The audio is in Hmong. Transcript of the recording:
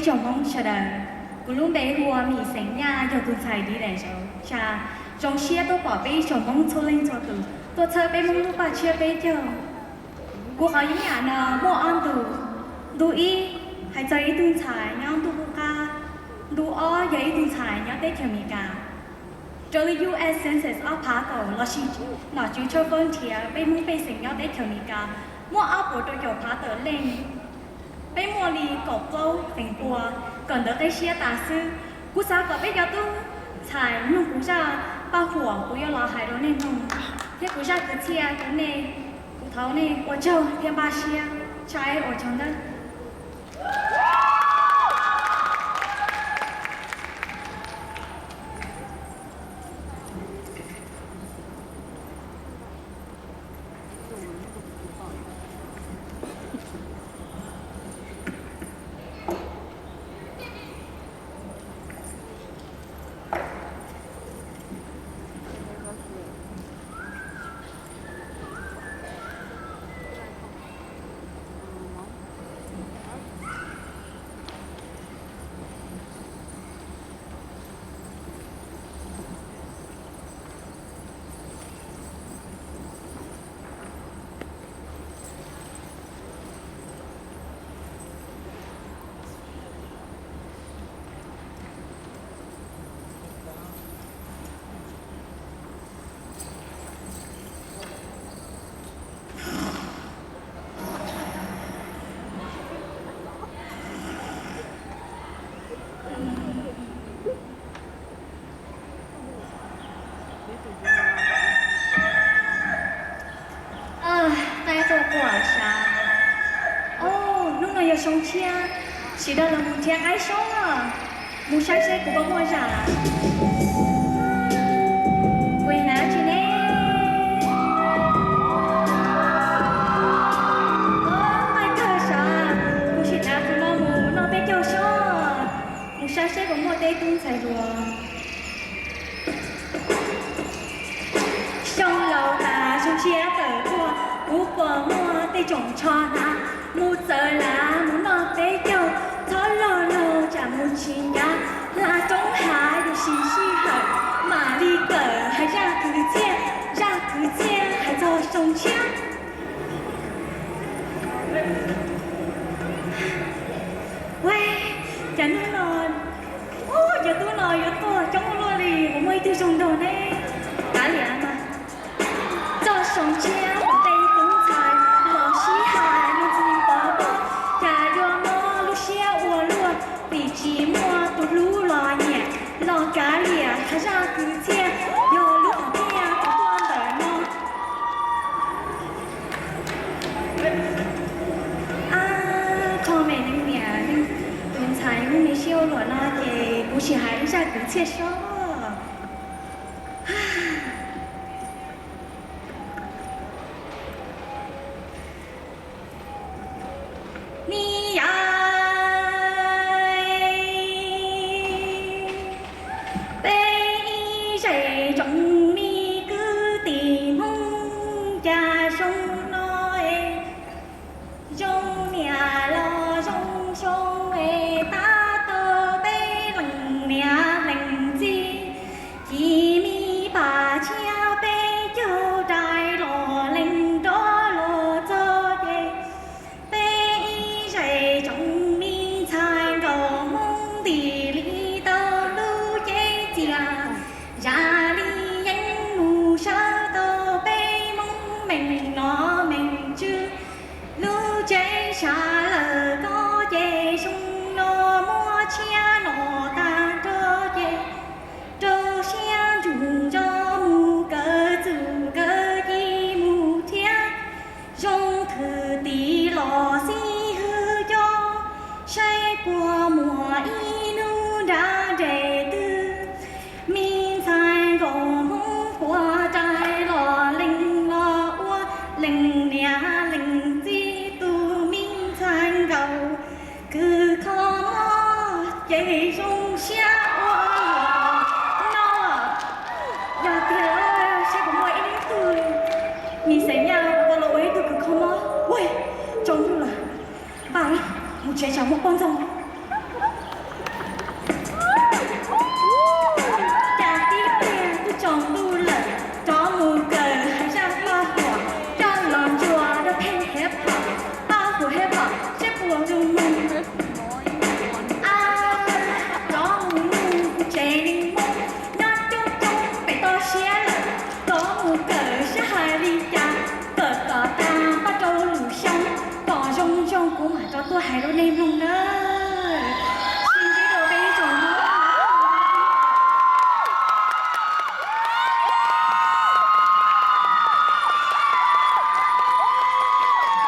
Tsoom Hmoob sawv daws, kuv lub npe hu ua Mim Xeem Nyaj, yog tus ntxhais Div Daim Zauv Tsa. Zoo siab tuaj pom peb ib tsoom Hmoob txhua leej txhua tus tuaj txhawb peb Hmoob lub paj tsiab peb caug. Kuv qhov yeeb yam no muaj ob ntu. Ntu ib hais txog ib tug ntxhais nyob ntuj qub qab, ntu ob yog ib tug ntxhais nyob teb chaws Amelikas. Raws li U S Census ob phav kaum lossis nom tswv tshawj fawb nrhiav peb Hmoob pej xeem nyob teb chaws Amelikas muaj ob puas rau caum phav tawm leej. Peb muaj li kaum plaub feem pua, kawm ntawv qib siab tas xwb. Kuv xav kom peb cov tub ntxhais mloog kuv zaj paj huam kuv yuav los hais rau nej mloog, thiab kuv zaj kwv txhiaj rau nej. Kuv thov nej ua tsaug thiab npaj siab, tshaj ua tsaug nawb. Qaib quaj quaj sav. Hnub no yog xyoo tshiab, sawv daws los mus nrhiav qaib xyoob os. Mus saib seb kuv puas muaj zam. Kuv hnav tsis ne. Qaib kawg sav, kuv sim hnav tus no mus noj peb caug xyoob. Mus saib seb puas muaj tej tub ntxhais hluas. Xyoo laus tas zoo siab tawm tuaj, kuv puas muaj tej tsoom tsho hnav. Mus txawv lav mus noj peb caug, txhob log log tsam mus tsis ncav. Hla roob hav yuav siv sij hawm, mam li kawm hais zaj kwv txhiaj, zaj kwv txhiaj hais txog xyoo tshiab. Ua cas hnub no, ub, cov tub no yuav tuaj coob luaj li, puas muaj ib tug zoo nraug ne? Kav liam mas. Txog xyoo tshiab kuv tej tub ntxhais los sib hais, mus ntxim pov pob, cas yuav mob lub siab ua luaj, vim tsis muaj tus hlub los nyiam. Los kav liam hais zaj kwv txhiaj, yog lub hom phiaj kuv tuaj ntawm no. Ab, kho me neeg niam, tus ntxhais muaj me siab ua luam no ces kuv sim hais ib zaj kwv txhiaj sob. Ni yom, peb ib zej tsoom me kwv tij Hmoob, cas xyoo no es zoo niam los zoo xyoo es tab tau peb leej niam leej txiv, ci mi pam tshiab peb caug rais los lees nrob los txog ces peb ib zej tsoom me ntxhais nkauj Hmoob ntim li tau lub cev txias, zam li yeeb mus sawv tau peb Hmoob meej nom meej tswv. Lub tsev sab lawm ko ces xyoo no muab tshiab no tag nrho ces rau siab ntsug nto mus kaw txuj kaw ci mus thiab. Zoo thwm tim los xib hwb coj saib puas muaj ib hnub nrab nres twg, me ntxhais nkauj Hmoob puas rais los lees los ua leej niam leej txiv tus me ntxhais nkauj kws kho mob ces zoo siab ua luam no. Yog tiag, seb puas muaj ib hnub twg Mim Xeem Nyaj puas tau los ua ib tug kws kho mob. Ua, tsaus ntuj lawm, npaj mus tsev tsam muaj poj ntxoog. Li mloog na.